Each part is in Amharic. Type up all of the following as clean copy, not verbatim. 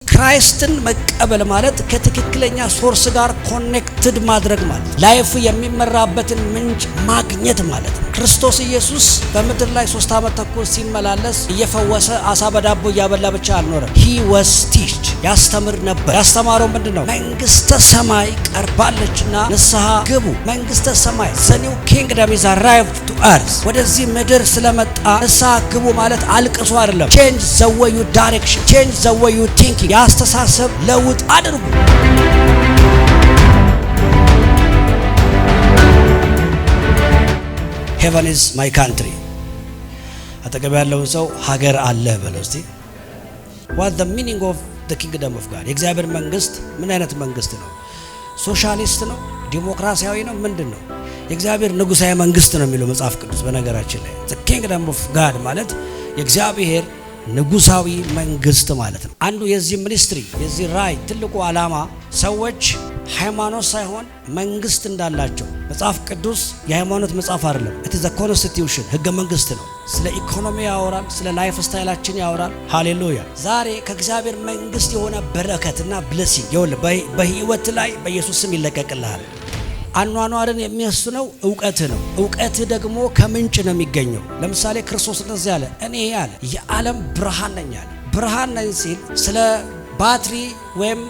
Christ ን መቀበል ማለት ከትክክለኛ source ጋር connected ማድረግ ማለት፣ life የሚመራበትን ምንጭ ማግኘት ማለት ነው። ክርስቶስ ኢየሱስ በምድር ላይ 3 ዓመት ተኩል ሲመላለስ እየፈወሰ፣ አሳ በዳቦ እያበላ ብቻ አልኖረም። He was teach፣ ያስተምር ነበር። ያስተማረው ምንድን ነው? መንግስተ ሰማይ ቀርባለችና ንስሐ ግቡ። መንግስተ ሰማይ፣ the new kingdom is arrived to earth። ወደዚህ ምድር ስለመጣ ንስሐ ግቡ ማለት አልቅሱ አይደለም። Change the way you direction፣ change the way you thinking፣ የአስተሳሰብ ለውጥ አድርጉ። Heaven is my country። አጠገብ ያለውን ሰው ሀገር አለ በለው እስቲ። What the meaning of the kingdom of God? የእግዚአብሔር መንግስት ምን አይነት መንግስት ነው? ሶሻሊስት ነው? ዲሞክራሲያዊ ነው? ምንድን ነው? የእግዚአብሔር ንጉሳዊ መንግስት ነው የሚለው መጽሐፍ ቅዱስ። በነገራችን ላይ the kingdom of God ማለት የእግዚአብሔር ንጉሳዊ መንግስት ማለት ነው። አንዱ የዚህ ministry፣ የዚህ ራእይ ትልቁ ዓላማ ሰዎች ሃይማኖት ሳይሆን መንግስት እንዳላቸው። መጽሐፍ ቅዱስ የሃይማኖት መጽሐፍ አይደለም። It is constitution፣ ህገ መንግስት ነው። ስለ ኢኮኖሚ ያወራል፣ ስለ lifestyle ኣችን ያወራል። ሃሌሉያ! ዛሬ ከእግዚአብሔር መንግስት የሆነ በረከትና blessing ይኸውልህ በህይወት ላይ በኢየሱስ ስም ይለቀቅልሃል። አኗኗርን የሚወስነው እውቀት ነው። እውቀት ደግሞ ከምንጭ ነው የሚገኘው። ለምሳሌ ክርስቶስ እንደዚህ አለ፣ እኔ አለ የዓለም ብርሃን ነኝ አለ። ብርሃን ነኝ ሲል ስለ ባትሪ ወይም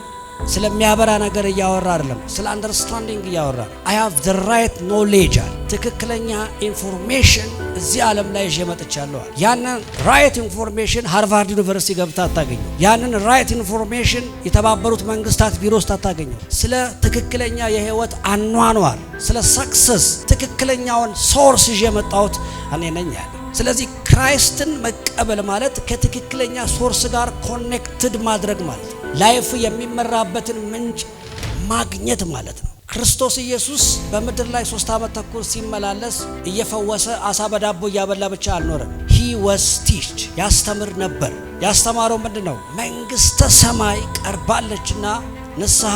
ስለሚያበራ ነገር እያወራ አይደለም፣ ስለ understanding እያወራ ነው። I have the right knowledge አለ። ትክክለኛ information እዚህ ዓለም ላይ ይዤ መጥቻለሁ አለ። ያንን right information ሃርቫርድ ዩኒቨርሲቲ ገብተህ አታገኘው። ያንን right information የተባበሩት መንግስታት ቢሮ ውስጥ አታገኘው። ስለ ትክክለኛ የህይወት አኗኗር፣ ስለ success ትክክለኛውን source ይዤ የመጣሁት እኔ ነኝ አለ። ስለዚህ Christ ን መቀበል ማለት ከትክክለኛ source ጋር connected ማድረግ ማለት ነው። Life የሚመራበትን ምንጭ ማግኘት ማለት ነው። ክርስቶስ ኢየሱስ በምድር ላይ 3 ዓመት ተኩል ሲመላለስ እየፈወሰ፣ አሳ በዳቦ እያበላ ብቻ አልኖረም። He was teach፣ ያስተምር ነበር። ያስተማረው ምንድን ነው? መንግስተ ሰማይ ቀርባለችና ንስሐ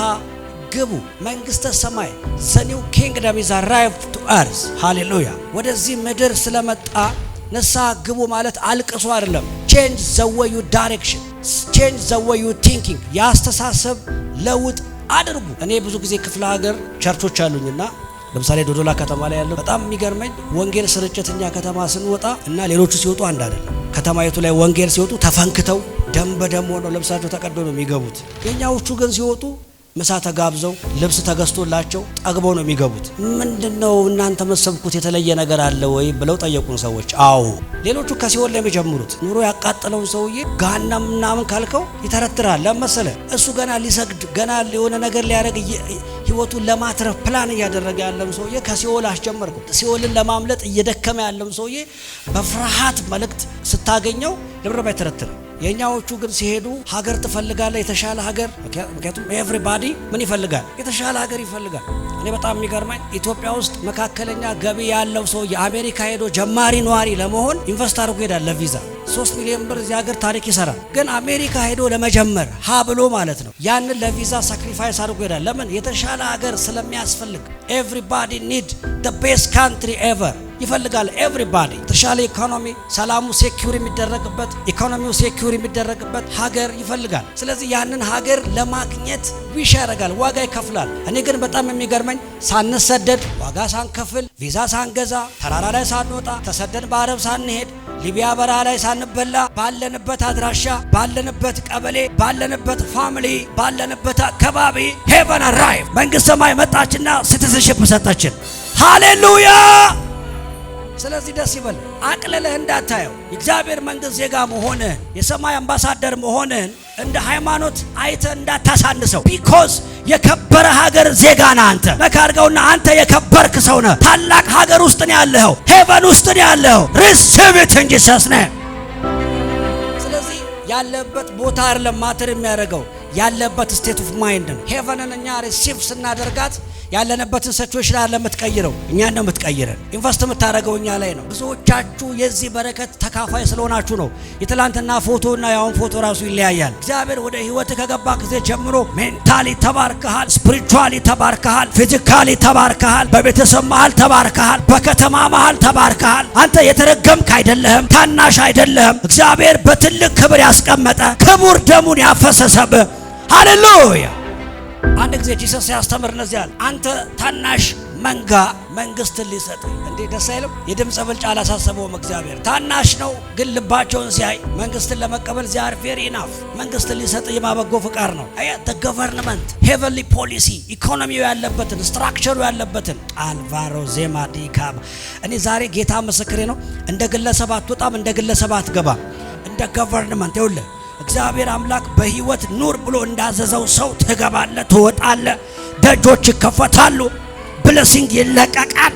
ግቡ። መንግስተ ሰማይ፣ the new kingdom is arrived to earth። ሃሌሉያ! ወደዚህ ምድር ስለመጣ ንስሐ ግቡ ማለት አልቅሱ አይደለም። Change the way you direction፣ change the way you thinking፣ የአስተሳሰብ ለውጥ አድርጉ። እኔ ብዙ ጊዜ ክፍለ ሀገር ቸርቾች አሉኝና ለምሳሌ ዶዶላ ከተማ ላይ ያለው በጣም የሚገርመኝ ወንጌል ስርጭት እኛ ከተማ ስንወጣ እና ሌሎቹ ሲወጡ አንድ አይደለም። ከተማይቱ ላይ ወንጌል ሲወጡ ተፈንክተው፣ ደም በደም ሆነው፣ ልብሳቸው ተቀዶ ነው የሚገቡት። የእኛዎቹ ግን ሲወጡ ምሳ ተጋብዘው፣ ልብስ ተገዝቶላቸው፣ ጠግበው ነው የሚገቡት። ምንድን ነው እናንተ መሰብኩት የተለየ ነገር አለ ወይ ብለው ጠየቁን ሰዎች። አዎ፣ ሌሎቹ ከሲኦል ላይ የሚጀምሩት። ኑሮ ያቃጠለውን ሰውዬ ገሃነም ምናምን ካልከው ይተረትራል። ለመሰለ እሱ ገና ሊሰግድ፣ ገና የሆነ ነገር ሊያደርግ፣ ህይወቱን ለማትረፍ ፕላን እያደረገ ያለም ሰውዬ ከሲኦል አስጀመርከው። ሲኦልን ለማምለጥ እየደከመ ያለም ሰውዬ በፍርሃት መልእክት ስታገኘው ለምንድነው አይተረትርም? የእኛዎቹ ግን ሲሄዱ ሀገር ትፈልጋለህ፣ የተሻለ ሀገር። ምክንያቱም everybody ምን ይፈልጋል? የተሻለ ሀገር ይፈልጋል። እኔ በጣም የሚገርመኝ ኢትዮጵያ ውስጥ መካከለኛ ገቢ ያለው ሰው የአሜሪካ ሄዶ ጀማሪ ነዋሪ ለመሆን invest አድርጎ ይሄዳል። ለቪዛ 3 ሚሊዮን ብር እዚህ ሀገር ታሪክ ይሰራል። ግን አሜሪካ ሄዶ ለመጀመር ሀ ብሎ ማለት ነው፣ ያንን ለቪዛ sacrifice አድርጎ ይሄዳል። ለምን? የተሻለ ሀገር ስለሚያስፈልግ። Everybody need the best country ever ይፈልጋል። Everybody የተሻለ ኢኮኖሚ፣ ሰላሙ secure የሚደረግበት፣ ኢኮኖሚው secure የሚደረግበት ሀገር ይፈልጋል። ስለዚህ ያንን ሀገር ለማግኘት wish ያደርጋል፣ ዋጋ ይከፍላል። እኔ ግን በጣም የሚገርመኝ ሳንሰደድ፣ ዋጋ ሳንከፍል፣ ቪዛ ሳንገዛ፣ ተራራ ላይ ሳንወጣ፣ ተሰደን በአረብ ሳንሄድ፣ ሊቢያ በረሃ ላይ ሳንበላ፣ ባለንበት አድራሻ፣ ባለንበት ቀበሌ፣ ባለንበት family፣ ባለንበት አካባቢ heaven arrive፣ መንግስተ ሰማይ መጣችና citizenship ሰጠችን። ሃሌሉያ! ስለዚህ ደስ ይበል። አቅልለህ እንዳታየው። የእግዚአብሔር መንግስት ዜጋ መሆንህን፣ የሰማይ አምባሳደር መሆንህን እንደ ሃይማኖት አይተህ እንዳታሳንሰው። Because የከበረ ሀገር ዜጋ ነህ አንተ። ነካ አድርገውና አንተ የከበርክ ሰው ነህ። ታላቅ ሀገር ውስጥ ነው ያለኸው። Heaven ውስጥ ነው ያለኸው። Receive it in Jesus name። ስለዚህ ያለበት ቦታ አይደለም matter የሚያደርገው፣ ያለበት state of mind ነው። Heaven ን እኛ receive ስናደርጋት ያለንበትን situation አይደለም የምትቀይረው፣ እኛን ነው የምትቀይረን። Invest የምታደርገው እኛ ላይ ነው። ብዙዎቻችሁ የዚህ በረከት ተካፋይ ስለሆናችሁ ነው። የትላንትና ፎቶና የአሁን ፎቶ ራሱ ይለያያል። እግዚአብሔር ወደ ህይወት ከገባ ጊዜ ጀምሮ mentally ተባርከሃል፣ spiritually ተባርከሃል፣ physically ተባርከሃል፣ በቤተሰብ መሃል ተባርከሃል፣ በከተማ መሃል ተባርከሃል። አንተ የተረገምክ አይደለህም፣ ታናሽ አይደለህም። እግዚአብሔር በትልቅ ክብር ያስቀመጠ፣ ክቡር ደሙን ያፈሰሰብህ። ሃሌሉያ። አንድ ጊዜ Jesus ሲያስተምር እነዚህ አለ፣ አንተ ታናሽ መንጋ መንግስትን ሊሰጥ እንዴ ደስ አይልም? የድምፀ ብልጫ አላሳሰበውም። እግዚአብሔር ታናሽ ነው፣ ግን ልባቸውን ሲያይ መንግስትን ለመቀበል they are fair enough። መንግስትን ሊሰጥ የማበጎ ፍቃድ ነው። አያ government heavenly policy ኢኮኖሚው ያለበትን፣ structure ኡ ያለበትን አልቫሮ ዜማ ዲካብ። እኔ ዛሬ ጌታ ምስክሬ ነው። እንደ ግለሰብ አትወጣም፣ እንደ ግለሰብ አትገባም። እንደ government ይኸውልህ እግዚአብሔር አምላክ በህይወት ኑር ብሎ እንዳዘዘው ሰው ትገባለህ፣ ትወጣለህ፣ ደጆች ይከፈታሉ፣ blessing ይለቀቃል።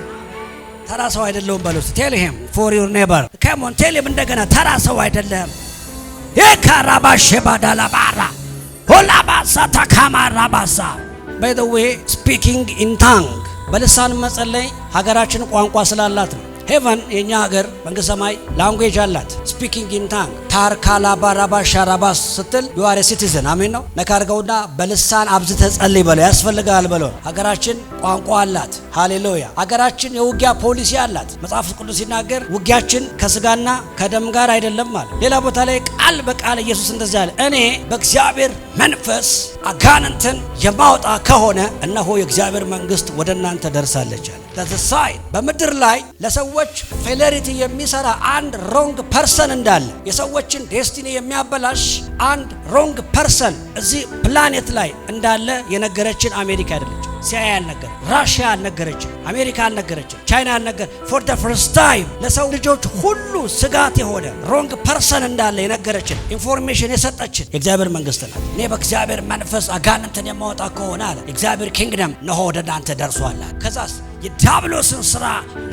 ተራ ሰው አይደለሁም በለው። Tell him for your neighbor, come on, tell him እንደገና፣ ተራ ሰው አይደለም። የካራባሼ ባዳላባራ ሆላባሳ ታካማራባሳ። By the way, speaking in tongue፣ በልሳን መጸለይ ሀገራችን ቋንቋ ስላላት ነው። Heaven የእኛ ሀገር መንግስት ሰማይ language አላት። Speaking in tongue ታርካላባራባ ሻራባስ ስትል you are citizen። አሜን ነው። ነካ አድርገውና በልሳን አብዝተህ ጸልይ በለው፣ ያስፈልጋል በለው። ሀገራችን ቋንቋ አላት። ሃሌሉያ። ሀገራችን የውጊያ ፖሊሲ አላት። መጽሐፍ ቅዱስ ሲናገር ውጊያችን ከስጋና ከደም ጋር አይደለም አለ። ሌላ ቦታ ላይ ቃል በቃል ኢየሱስ እንደዚህ አለ፣ እኔ በእግዚአብሔር መንፈስ አጋንንትን የማወጣ ከሆነ እነሆ የእግዚአብሔር መንግስት ወደ እናንተ ደርሳለች አለ። Sign በምድር ላይ ለሰዎች failure የሚሰራ አንድ wrong person እንዳለ፣ የሰዎችን destiny የሚያበላሽ አንድ wrong person እዚህ ፕላኔት ላይ እንዳለ የነገረችን አሜሪካ አይደለች። ሲአይኤ አልነገረ፣ ራሽያ አልነገረችን፣ አሜሪካ አልነገረችን፣ ቻይና አልነገረ። For the first time ለሰው ልጆች ሁሉ ስጋት የሆነ wrong person እንዳለ የነገረችን፣ information የሰጠችን የእግዚአብሔር መንግስት ናት። እኔ በእግዚአብሔር መንፈስ አጋንንትን የማወጣ ከሆነ አለ፣ የእግዚአብሔር kingdom እነሆ ወደ እናንተ ደርሷል። ከዛስ የዲያብሎስን ስራ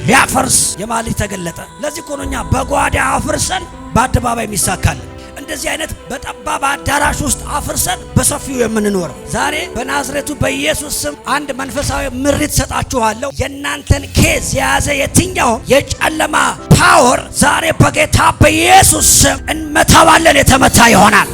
ሊያፈርስ የማን ልጅ ተገለጠ። ለዚህ እኮ ነው እኛ በጓዳ አፍርሰን በአደባባይ የሚሳካልን። እንደዚህ አይነት በጠባብ አዳራሽ ውስጥ አፍርሰን በሰፊው የምንኖረው። ዛሬ በናዝሬቱ በኢየሱስ ስም አንድ መንፈሳዊ ምሪት ሰጣችኋለሁ። የእናንተን case የያዘ የትኛውም የጨለማ power ዛሬ በጌታ በኢየሱስ ስም እንመታዋለን። የተመታ ይሆናል።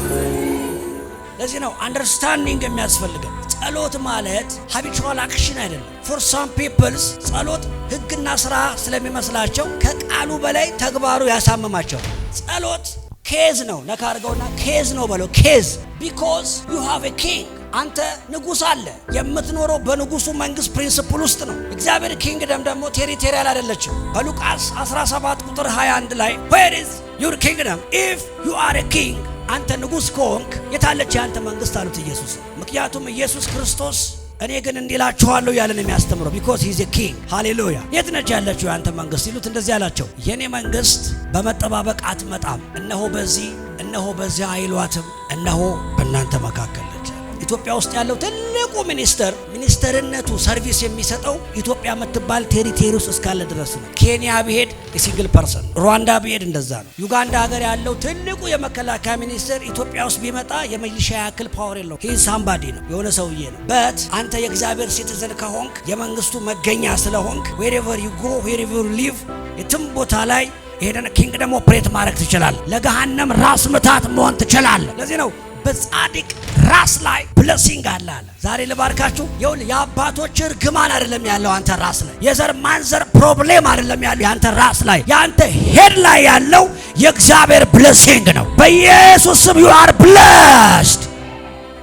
ለዚህ ነው understanding የሚያስፈልገን። ጸሎት ማለት habitual action አይደለም። For some peoples ጸሎት ሕግና ስራ ስለሚመስላቸው ከቃሉ በላይ ተግባሩ ያሳምማቸው። ጸሎት case ነው። ነካ አድርገውና case ነው በለው። Case because you have a king። አንተ ንጉሥ አለ። የምትኖረው በንጉሱ መንግስት principle ውስጥ ነው። እግዚአብሔር kingdom ደግሞ territorial አይደለችም። በሉቃስ 17 ቁጥር 21 ላይ "Where is your kingdom if you are a king?" አንተ ንጉሥ ከሆንክ የታለች የአንተ መንግስት አሉት ኢየሱስ። ምክንያቱም ኢየሱስ ክርስቶስ እኔ ግን እንዲህ እላችኋለሁ እያለ ነው የሚያስተምረው። Because he's king። ሃሌሉያ። የት ነች ያለችው የአንተ መንግስት ሲሉት እንደዚህ አላቸው፣ የኔ መንግስት በመጠባበቅ አትመጣም። እነሆ በዚህ፣ እነሆ በዚያ አይሏትም፣ እነሆ በእናንተ መካከል ነች። ኢትዮጵያ ውስጥ ያለው ትልቁ ሚኒስተር ሚኒስተርነቱ service የሚሰጠው ኢትዮጵያ የምትባል territory ውስጥ እስካለ ድረስ ነው። ኬንያ ቢሄድ የ single person፣ ሩዋንዳ ቢሄድ እንደዛ ነው። ዩጋንዳ ሀገር ያለው ትልቁ የመከላከያ ሚኒስትር ኢትዮጵያ ውስጥ ቢመጣ የሚሊሻ ያክል power የለው። He somebody ነው፣ የሆነ ሰውዬ ነው። But አንተ የእግዚአብሔር citizen ከሆንክ፣ የመንግስቱ መገኛ ስለሆንክ wherever you go, wherever you live፣ የትም ቦታ ላይ ይሄንን kingdom operate ማድረግ ትችላለህ። ለገሃነም ራስ ምታት መሆን ትችላለህ። ለዚህ ነው በጻድቅ ራስ ላይ blessing አለ አለ። ዛሬ ልባርካችሁ። ይኸውልህ የአባቶች እርግማን አይደለም ያለው አንተ ራስ ላይ፣ የዘር ማንዘር problem አይደለም ያለው የአንተ ራስ ላይ፣ የአንተ head ላይ ያለው የእግዚአብሔር blessing ነው። በኢየሱስ ስም you are blessed።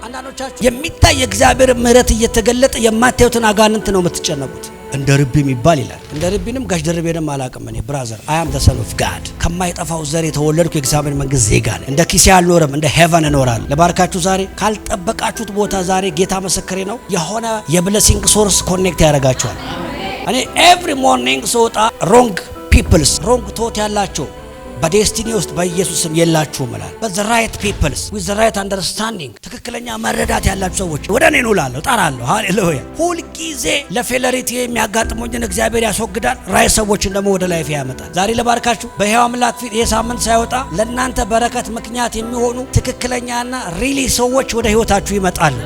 አንዳንዶቻችሁ የሚታይ የእግዚአብሔር ምሕረት እየተገለጠ የማታዩትን አጋንንት ነው የምትጨነቁት። እንደ ርቢ የሚባል ይላል። እንደ ርቢንም ጋሽ ደርቤንም አላውቅም። እኔ brother, I am the son of God። ከማይጠፋው ዘር የተወለድኩ የእግዚአብሔር መንግስት ዜጋ ነኝ። እንደ ኪሴ አልኖርም፣ እንደ heaven እኖራለሁ። ለባርካችሁ ዛሬ ካልጠበቃችሁት ቦታ ዛሬ ጌታ ምስክሬ ነው፣ የሆነ የ blessing source connect ያደርጋችኋል። እኔ every morning ስወጣ wrong peoples፣ wrong thought ያላቸው በ destiny ውስጥ በኢየሱስ ስም የላችሁም እላለሁ። But the right peoples with the right understanding፣ ትክክለኛ መረዳት ያላችሁ ሰዎች ወደ እኔ ኑ እላለሁ፣ እጠራለሁ። ሃሌሉያ። ሁልጊዜ ለ failure የሚያጋጥሙኝን እግዚአብሔር ያስወግዳል። Right ሰዎችን ደግሞ ወደ life ያመጣል። ዛሬ ልባርካችሁ በሕያው አምላክ ፊት፣ ይሄ ሳምንት ሳይወጣ ለእናንተ በረከት ምክንያት የሚሆኑ ትክክለኛና really ሰዎች ወደ ህይወታችሁ ይመጣሉ።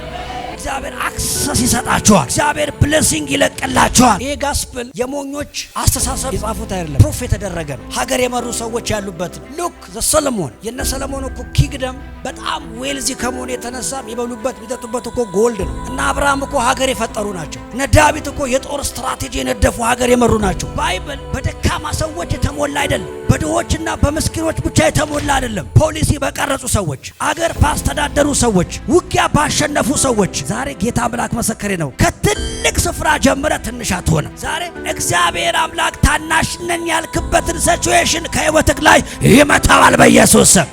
እግዚአብሔር access ይሰጣችኋል። እግዚአብሔር blessing ይለቅላችኋል። ይሄ gospel የሞኞች አስተሳሰብ የጻፉት አይደለም፣ proof የተደረገ ነው። ሀገር የመሩ ሰዎች ያሉበት ነው። Look the ሰለሞን፣ የነ ሰለሞን እኮ kingdom በጣም wealthy ከመሆኑ የተነሳ የሚበሉበት የሚጠጡበት እኮ gold ነው። እነ አብርሃም እኮ ሀገር የፈጠሩ ናቸው። እነ ዳዊት እኮ የጦር ስትራቴጂ የነደፉ፣ ሀገር የመሩ ናቸው። Bible በደካማ ሰዎች የተሞላ አይደለም። በድሆችና በምስኪኖች ብቻ የተሞላ አይደለም። ፖሊሲ በቀረጹ ሰዎች፣ አገር ባስተዳደሩ ሰዎች፣ ውጊያ ባሸነፉ ሰዎች። ዛሬ ጌታ አምላክ ምስክሬ ነው። ከትልቅ ስፍራ ጀምረህ ትንሽ አትሆንም። ዛሬ እግዚአብሔር አምላክ ታናሽ ነኝ ያልክበትን situation ከህይወትህ ላይ ይመታዋል በኢየሱስ ስም።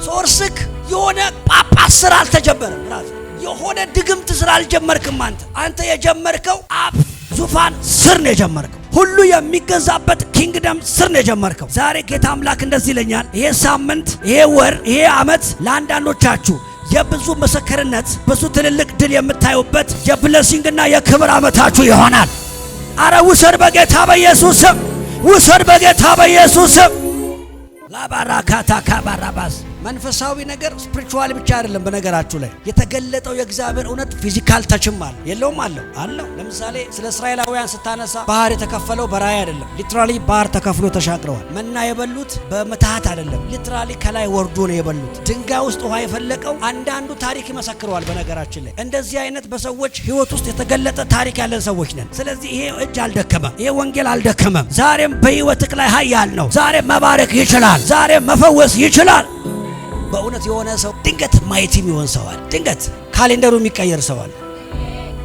Source ክ የሆነ ጳጳስ ስራ አልተጀመረም። Brother፣ የሆነ ድግምት ስራ አልጀመርክም። አንተ የጀመርከው አብ ዙፋን ስር ነው የጀመርከው። ሁሉ የሚገዛበት kingdom ስር ነው የጀመርከው። ዛሬ ጌታ አምላክ እንደዚህ ይለኛል። ይሄ ሳምንት፣ ይሄ ወር፣ ይሄ ዓመት ለአንዳንዶቻችሁ የብዙ ምስክርነት፣ ብዙ ትልልቅ ድል የምታዩበት የ blessing ና የክብር ዓመታችሁ ይሆናል። አረ ውሰድ በጌታ በኢየሱስ ስም፣ ውሰድ በጌታ በኢየሱስ ስም። ላባራካታ ካባራባስ። መንፈሳዊ ነገር spiritual ብቻ አይደለም። በነገራችሁ ላይ የተገለጠው የእግዚአብሔር እውነት physical touch ም አለ የለውም? አለው፣ አለው። ለምሳሌ ስለ እስራኤላውያን ስታነሳ ባህር የተከፈለው በራእይ አይደለም። Literally ባህር ተከፍሎ ተሻግረዋል። መና የበሉት በምትሃት አይደለም። Literally ከላይ ወርዶ ነው የበሉት። ድንጋይ ውስጥ ውሃ የፈለቀው አንዳንዱ ታሪክ ይመሰክረዋል። በነገራችን ላይ እንደዚህ አይነት በሰዎች ሕይወት ውስጥ የተገለጠ ታሪክ ያለን ሰዎች ነን። ስለዚህ ይሄ እጅ አልደከመም፣ ይሄ ወንጌል አልደከመም። ዛሬም በሕይወትህ ላይ ኃያል ነው። ዛሬም መባረክ ይችላል። ዛሬም መፈወስ ይችላል። በእውነት የሆነ ሰው ድንገት mighty የሚሆን ሰው አለ። ድንገት calendar ኡ የሚቀየር ሰው አለ።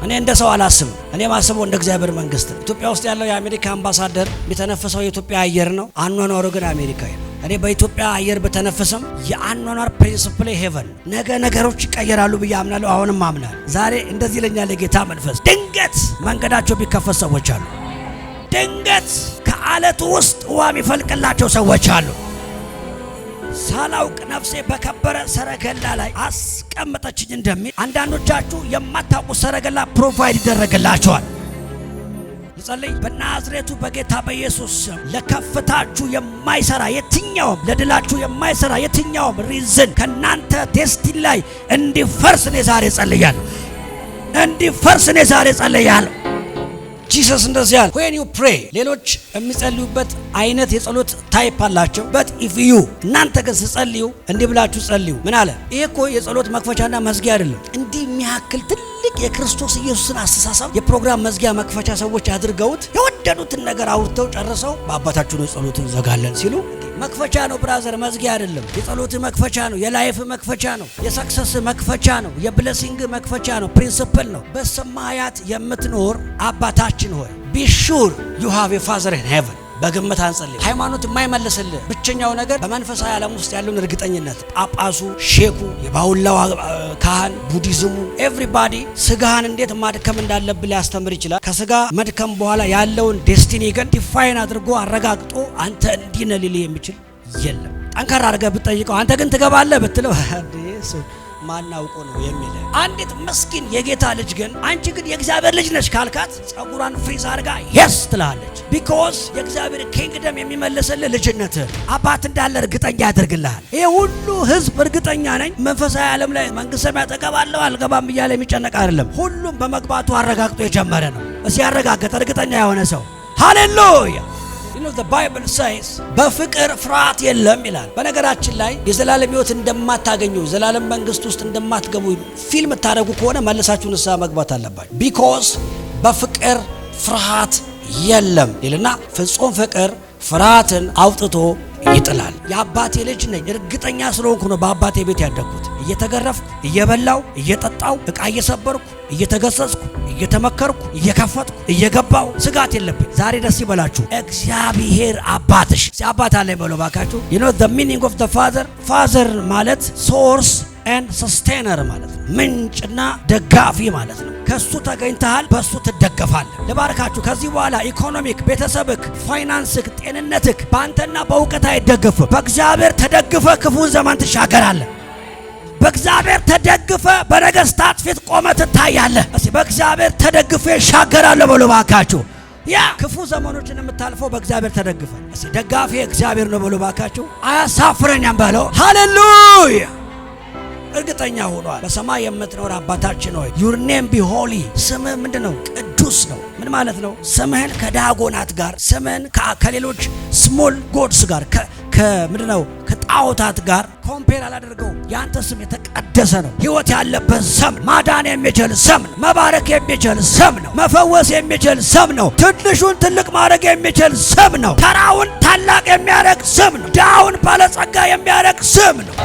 እኔ እንደ ሰው አላስብም። እኔ ማስበው እንደ እግዚአብሔር መንግስት ነው። ኢትዮጵያ ውስጥ ያለው የአሜሪካ አምባሳደር የሚተነፍሰው የኢትዮጵያ አየር ነው። አኗኗሩ ግን አሜሪካዊ ነው። እኔ በኢትዮጵያ አየር ብተነፍስም የአኗኗር principle heaven። ነገ ነገሮች ይቀየራሉ ብዬ አምናለሁ። አሁንም አምናለሁ። ዛሬ እንደዚህ ይለኛል የጌታ መንፈስ። ድንገት መንገዳቸው ቢከፈት ሰዎች አሉ። ድንገት ከአለቱ ውስጥ ውሃ የሚፈልቅላቸው ሰዎች አሉ። ሳላውቅ ነፍሴ በከበረ ሰረገላ ላይ አስቀመጠችኝ እንደሚል፣ አንዳንዶቻችሁ የማታውቁት ሰረገላ provide ይደረግላችኋል። ልጸልይ። በናዝሬቱ በጌታ በኢየሱስ ስም ለከፍታችሁ የማይሰራ የትኛውም፣ ለድላችሁ የማይሰራ የትኛውም reason ከናንተ destiny ላይ እንዲፈርስ እኔ ዛሬ ጸልያለሁ። እንዲፈርስ እኔ ዛሬ ጸልያለሁ። Jesus እንደዚህ አለ፣ when you pray፣ ሌሎች የሚጸልዩበት አይነት የጸሎት type አላቸው። But if you፣ እናንተ ግን ስትጸልዩ እንዲህ ብላችሁ ጸልዩ። ምን አለ? ይሄ እኮ የጸሎት መክፈቻና መዝጊያ አይደለም። እንዲህ የሚያክል ትልቅ የክርስቶስ ኢየሱስን አስተሳሰብ የፕሮግራም መዝጊያ መክፈቻ ሰዎች አድርገውት የወደዱትን ነገር አውርተው ጨርሰው በአባታችሁ ነው ጸሎትን እንዘጋለን ሲሉ፣ መክፈቻ ነው brother፣ መዝጊያ አይደለም። የጸሎት መክፈቻ ነው። የ life መክፈቻ ነው። የ success መክፈቻ ነው። የ blessing መክፈቻ ነው። Principle ነው። በሰማያት የምትኖር አባታችን ሆይ። Be sure you have a father in heaven። በግምት አንጸልይ። ሃይማኖት የማይመልስልህ ብቸኛው ነገር በመንፈሳዊ ዓለም ውስጥ ያለውን እርግጠኝነት። ጳጳሱ፣ ሼኩ፣ የባውላው ካህን፣ ቡዲዝሙ፣ everybody ስጋህን እንዴት ማድከም እንዳለብህ ሊያስተምር ይችላል። ከስጋ መድከም በኋላ ያለውን destiny ግን define አድርጎ አረጋግጦ አንተ እንዲህ ነህ ሊልህ የሚችል የለም። ጠንከር አድርገህ ብትጠይቀው፣ አንተ ግን ትገባለህ ብትለው ማን አውቆ ነው የሚል። አንዲት ምስኪን የጌታ ልጅ ግን አንቺ ግን የእግዚአብሔር ልጅ ነሽ ካልካት ጸጉሯን freeze አድርጋ yes ትላለች። Because የእግዚአብሔር kingdom የሚመልስልህ ልጅነትህ፣ አባት እንዳለ እርግጠኛ ያደርግልሃል። ይሄ ሁሉ ህዝብ እርግጠኛ ነኝ መንፈሳዊ ዓለም ላይ መንግስተ ሰማያት እገባለሁ አልገባም እያለ የሚጨነቅ አይደለም። ሁሉም በመግባቱ አረጋግጦ የጀመረ ነው። እዚህ ያረጋገጠ እርግጠኛ የሆነ ሰው ሃሌሉያ። The Bible says በፍቅር ፍርሃት የለም ይላል። በነገራችን ላይ የዘላለም ሕይወት እንደማታገኙ፣ ዘላለም መንግስት ውስጥ እንደማትገቡ feel የምታደርጉ ከሆነ መልሳችሁ ንስሐ መግባት አለባችሁ። Because በፍቅር ፍርሃት የለም ይልና ፍጹም ፍቅር ፍርሃትን አውጥቶ ይጥላል። የአባቴ ልጅ ነኝ እርግጠኛ ስለሆንኩ ነው በአባቴ ቤት ያደግኩት። እየተገረፍኩ፣ እየበላው፣ እየጠጣው፣ እቃ እየሰበርኩ፣ እየተገሰጽኩ፣ እየተመከርኩ፣ እየከፈትኩ፣ እየገባው ስጋት የለብኝ። ዛሬ ደስ ይበላችሁ። እግዚአብሔር አባትሽ አባት አለኝ በሎ ባካችሁ። You know the meaning of the father? Father ማለት source and sustainer ማለት ነው። ምንጭና ደጋፊ ማለት ነው። ከሱ ተገኝተሃል፣ በሱ ትደገፋለህ። ልባርካችሁ። ከዚህ በኋላ economic፣ ቤተሰብክ፣ ፋይናንስክ፣ ጤንነትክ በአንተና በእውቀት አይደገፍም። በእግዚአብሔር ተደግፈህ ክፉን ዘመን ትሻገራለህ። በእግዚአብሔር ተደግፈህ በነገስታት ፊት ቆመህ ትታያለህ። እስቲ በእግዚአብሔር ተደግፌ እሻገራለሁ በሉ ባካችሁ። ያ ክፉ ዘመኖችን የምታልፈው በእግዚአብሔር ተደግፈህ። እስቲ ደጋፊ እግዚአብሔር ነው በሉ ባካችሁ። አያሳፍረኛም በለው። ሃሌሉያ። እርግጠኛ ሆኗል። በሰማይ የምትኖር አባታችን ሆይ፣ your name be holy። ስምህ ምንድን ነው? ቅዱስ ነው። ምን ማለት ነው? ስምህን ከዳጎናት ጋር፣ ስምህን ከሌሎች small gods ጋር፣ ከምንድን ነው፣ ከጣዖታት ጋር compare አላደርገው። ያንተ ስም የተቀደሰ ነው። ሕይወት ያለበት ስም፣ ማዳን የሚችል ስም ነው። መባረክ የሚችል ስም ነው። መፈወስ የሚችል ስም ነው። ትንሹን ትልቅ ማድረግ የሚችል ስም ነው። ተራውን ታላቅ የሚያደርግ ስም ነው። ድሃውን ባለጸጋ የሚያደርግ ስም ነው።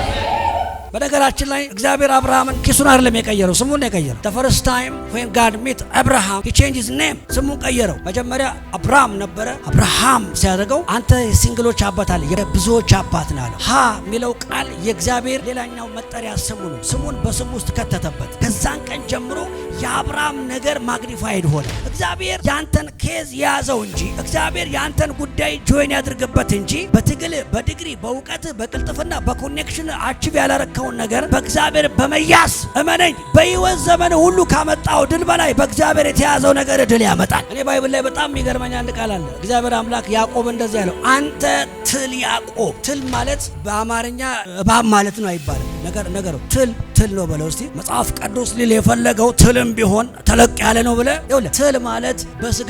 በነገራችን ላይ እግዚአብሔር አብርሃምን ኪሱን አይደለም የቀየረው፣ ስሙን ነው የቀየረው። The first time when God meet Abraham, he changed his name፣ ስሙን ቀየረው። መጀመሪያ አብራም ነበረ። አብርሃም ሲያደርገው አንተ የ single ኦች አባት አለ፣ የብዙዎች አባት ነው አለው። ሃ የሚለው ቃል የእግዚአብሔር ሌላኛው መጠሪያ ስሙ ነው። ስሙን በስሙ ውስጥ ከተተበት። ከዛን ቀን ጀምሮ የአብርሃም ነገር magnified ሆነ። እግዚአብሔር ያንተን case የያዘው እንጂ፣ እግዚአብሔር ያንተን ጉዳይ join ያድርግበት እንጂ፣ በትግል፣ በዲግሪ፣ በእውቀት፣ በቅልጥፍና፣ በ connection achieve ያላረከውን ነገር በእግዚአብሔር በመያዝ፣ እመነኝ፣ በሕይወት ዘመን ሁሉ ካመጣው ድል በላይ በእግዚአብሔር የተያዘው ነገር ድል ያመጣል። እኔ Bible ላይ በጣም የሚገርመኝ አንድ ቃል አለ። እግዚአብሔር አምላክ ያዕቆብ እንደዚህ ያለው፣ አንተ ትል ያዕቆብ። ትል ማለት በአማርኛ እባብ ማለት ነው አይባልም። ነገር ነገሩ ትል ትል ነው በለው እስቲ። መጽሐፍ ቅዱስ ሊል የፈለገው ትልም ቢሆን ተለቅ ያለ ነው ብለህ፣ ይኸውልህ፣ ትል ማለት በስጋ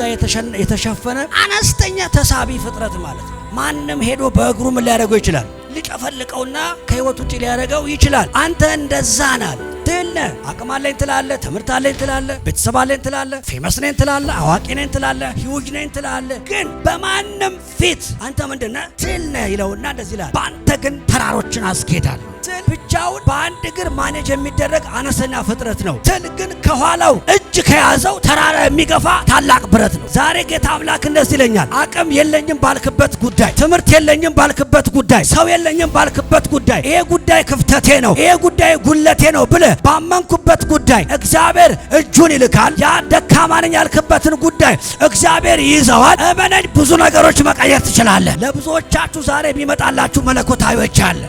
የተሸፈነ አነስተኛ ተሳቢ ፍጥረት ማለት ነው። ማንም ሄዶ በእግሩ ምን ሊያደርገው ይችላል? ሊጨፈልቀውና ከህይወት ውጭ ሊያደርገው ይችላል። አንተ እንደዛ ናል፣ ትል ነህ። አቅም አለኝ ትላለህ፣ ትምህርት አለኝ ትላለህ፣ ቤተሰብ አለኝ ትላለህ፣ famous ነኝ ትላለህ፣ አዋቂ ነኝ ትላለህ፣ huge ነኝ ትላለህ። ግን በማንም ፊት አንተ ምንድን ነህ? ትል ነህ ይለውና እንደዚህ ይላል፣ በአንተ ግን ተራሮችን አስኬዳለሁ። ትል ብቻውን በአንድ እግር manage የሚደረግ አነስተኛ ፍጥረት ነው። ትል ግን ከኋላው እጅ ከያዘው ተራራ የሚገፋ ታላቅ ብረት ነው። ዛሬ ጌታ አምላክ እንደዚህ ይለኛል። አቅም የለኝም ባልክበት ጉዳይ፣ ትምህርት የለኝም ባልክበት ጉዳይ፣ ሰው የለኝም ባልክበት ጉዳይ፣ ይሄ ጉዳይ ክፍተቴ ነው፣ ይሄ ጉዳይ ጉለቴ ነው ብለህ ባመንኩበት ጉዳይ እግዚአብሔር እጁን ይልካል። ያ ደካማ ነኝ ያልክበትን ጉዳይ እግዚአብሔር ይይዘዋል። እመነኝ፣ ብዙ ነገሮች መቀየር ትችላለህ። ለብዙዎቻችሁ ዛሬ የሚመጣላችሁ መለኮታዊዎች አለ።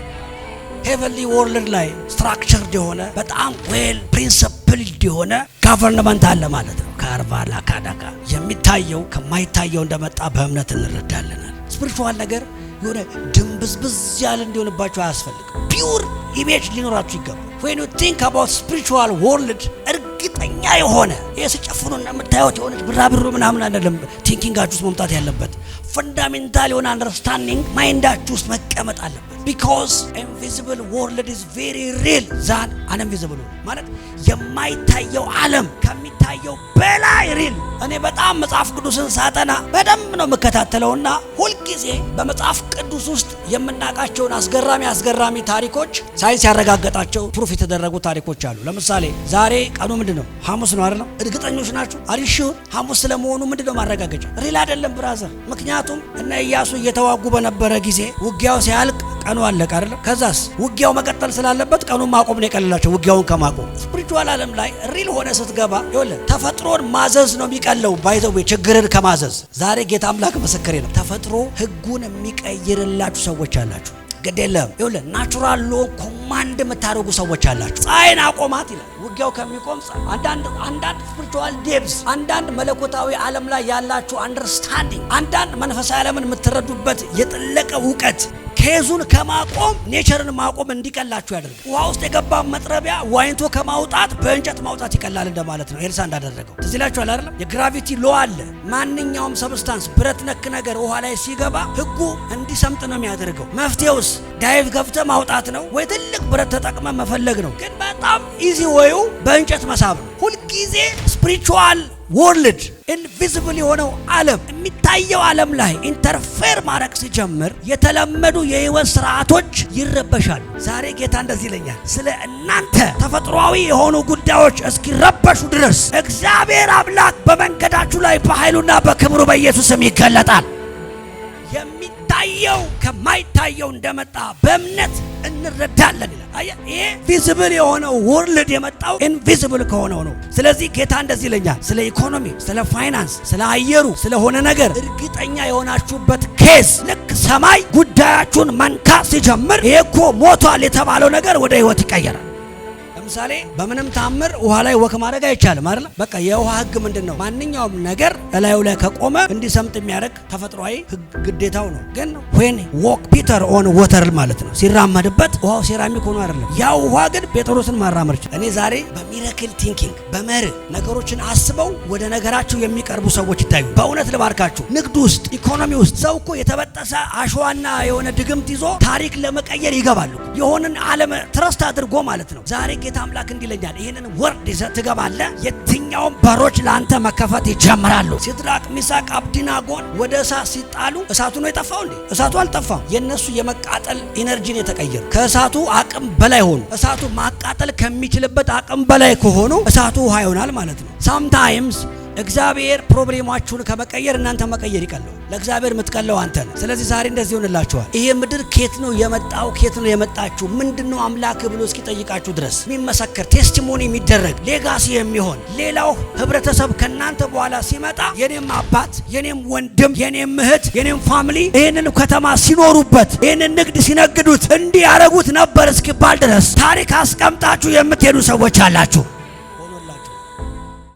Heavenly world ላይ structured የሆነ፣ በጣም well principled የሆነ government አለ ማለት ነው። ከአርባላ ካዳካ የሚታየው ከማይታየው እንደመጣ በእምነት እንረዳለን። Spiritual ነገር የሆነ ድንብዝብዝ ያለ እንዲሆንባችሁ አያስፈልግም። Pure image ሊኖራችሁ ይገባል። When you think about spiritual world፣ እርግጠኛ የሆነ ይህ ስጨፍኑ እንደምታዩት የሆነች ብራብሮ ምናምን አይደለም። Thinking ኣችሁ ውስጥ መምጣት ያለበት fundamental የሆነ understanding mind ኣችሁ ውስጥ መቀመጥ አለበት። Because invisible world is very real than an invisible፣ ማለት የማይታየው ዓለም ከሚታየው በላይ real። እኔ በጣም መጽሐፍ ቅዱስን ሳጠና በደንብ ነው የምከታተለውና ሁልጊዜ በመጽሐፍ ቅዱስ ውስጥ የምናውቃቸውን አስገራሚ አስገራሚ ታሪኮች ሳይንስ ያረጋገጣቸው proof የተደረጉ ታሪኮች አሉ። ለምሳሌ ዛሬ ቀኑ ምንድን ነው? ሐሙስ ነው አይደለም? እርግጠኞች ናችሁ? Are you sure? ሐሙስ ስለመሆኑ ምንድን ነው ማረጋገጫ? Real አይደለም brother። ምክንያቱም እነ ኢያሱ እየተዋጉ በነበረ ጊዜ ውጊያው ሲያልቅ ቀኑ አለቀ አይደለም? ከዛስ ውጊያው መቀጠል ስላለበት ቀኑን ማቆም ነው የቀለላቸው ውጊያውን ከማቆም። Spiritual ዓለም ላይ real ሆነ ስትገባ፣ ይኸውልህ፣ ተፈጥሮን ማዘዝ ነው የሚቀለው by the way ችግርን ከማዘዝ። ዛሬ ጌታ አምላክ ምስክሬ ነው። ተፈጥሮ ህጉን የሚቀይርላችሁ ሰዎች አላችሁ። ግድ የለም፣ ይኸውልህ፣ natural law command የምታደርጉ ሰዎች አላችሁ። ፀሐይን አቆማት ይላል። ውጊያው ከሚቆም አንዳንድ spiritual depths፣ አንዳንድ መለኮታዊ ዓለም ላይ ያላችሁ understanding፣ አንዳንድ መንፈሳዊ ዓለምን የምትረዱበት የጠለቀ እውቀት case ኡን ከማቆም nature ን ማቆም እንዲቀላችሁ ያደርጋል። ውሃ ውስጥ የገባ መጥረቢያ ዋኝቶ ከማውጣት በእንጨት ማውጣት ይቀላል እንደማለት ነው። ኤልሳ እንዳደረገው ትዝ ይላችኋል አይደለም? የ gravity law አለ። ማንኛውም substance፣ ብረት ነክ ነገር ውሃ ላይ ሲገባ ህጉ እንዲሰምጥ ነው የሚያደርገው። መፍትሄውስ dive ገብተህ ማውጣት ነው ወይ ትልቅ ብረት ተጠቅመህ መፈለግ ነው። ግን በጣም easy way ኡ በእንጨት መሳብ ነው። ሁልጊዜ spiritual world፣ invisible የሆነው ዓለም የሚታየው ዓለም ላይ interfere ማድረግ ሲጀምር የተለመዱ የህይወት ስርዓቶች ይረበሻሉ። ዛሬ ጌታ እንደዚህ ይለኛል፣ ስለ እናንተ ተፈጥሯዊ የሆኑ ጉዳዮች እስኪረበሹ ድረስ እግዚአብሔር አምላክ በመንገዳችሁ ላይ በኃይሉና በክብሩ በኢየሱስ ስም ይገለጣል። የሚታየው የሚታየው ከማይታየው እንደመጣ በእምነት እንረዳለን ይላል። አየህ፣ ይሄ visible የሆነው world የመጣው invisible ከሆነው ነው። ስለዚህ ጌታ እንደዚህ ይለኛል፣ ስለ ኢኮኖሚ፣ ስለ ፋይናንስ፣ ስለ አየሩ፣ ስለሆነ ነገር እርግጠኛ የሆናችሁበት case ልክ ሰማይ ጉዳያችሁን መንካት ሲጀምር ይሄ እኮ ሞቷል የተባለው ነገር ወደ ህይወት ይቀየራል። ለምሳሌ በምንም ታምር ውሃ ላይ walk ማድረግ አይቻልም አይደል? በቃ የውሃ ህግ ምንድን ነው? ማንኛውም ነገር እላዩ ላይ ከቆመ እንዲሰምጥ የሚያደርግ ተፈጥሯዊ ህግ ግዴታው ነው። ግን when walk Peter on water ማለት ነው፣ ሲራመድበት ውሃው ሴራሚክ ሆኖ አይደለም። ያ ውሃ ግን ጴጥሮስን ማራመድ ይችላል። እኔ ዛሬ በ miracle thinking፣ በመርህ ነገሮችን አስበው ወደ ነገራቸው የሚቀርቡ ሰዎች ይታዩ። በእውነት ልባርካችሁ። ንግድ ውስጥ፣ ኢኮኖሚ ውስጥ ሰው እኮ የተበጠሰ አሸዋና የሆነ ድግምት ይዞ ታሪክ ለመቀየር ይገባሉ። የሆነን ዓለም trust አድርጎ ማለት ነው። ዛሬ ጌታ አምላክ እንዲህ ይለኛል፣ ይህንን word ይዘህ ትገባለህ። የትኛውም በሮች ለአንተ መከፈት ይጀምራሉ። ሲድራቅ ሚሳቅ አብዲናጎን ወደ እሳት ሲጣሉ እሳቱ ነው የጠፋው እንዴ? እሳቱ አልጠፋም። የእነሱ የመቃጠል energy ነው የተቀየሩ። ከእሳቱ አቅም በላይ ሆኑ። እሳቱ ማቃጠል ከሚችልበት አቅም በላይ ከሆኑ እሳቱ ውሃ ይሆናል ማለት ነው። Sometimes እግዚአብሔር problem ኣችሁን ከመቀየር እናንተ መቀየር ይቀለዋል። ለእግዚአብሔር የምትቀለው አንተ ነህ። ስለዚህ ዛሬ እንደዚህ ይሆንላችኋል። ይሄ ምድር ኬት ነው የመጣው? ኬት ነው የመጣችሁ? ምንድን ነው አምላክ ብሎ እስኪጠይቃችሁ ድረስ የሚመሰከር፣ testimony የሚደረግ፣ legacy የሚሆን፣ ሌላው ህብረተሰብ ከእናንተ በኋላ ሲመጣ የኔም አባት፣ የኔም ወንድም፣ የኔም እህት፣ የኔም family ይህንን ከተማ ሲኖሩበት፣ ይህንን ንግድ ሲነግዱት እንዲህ ያደረጉት ነበር እስኪባል ድረስ ታሪክ አስቀምጣችሁ የምትሄዱ ሰዎች አላችሁ።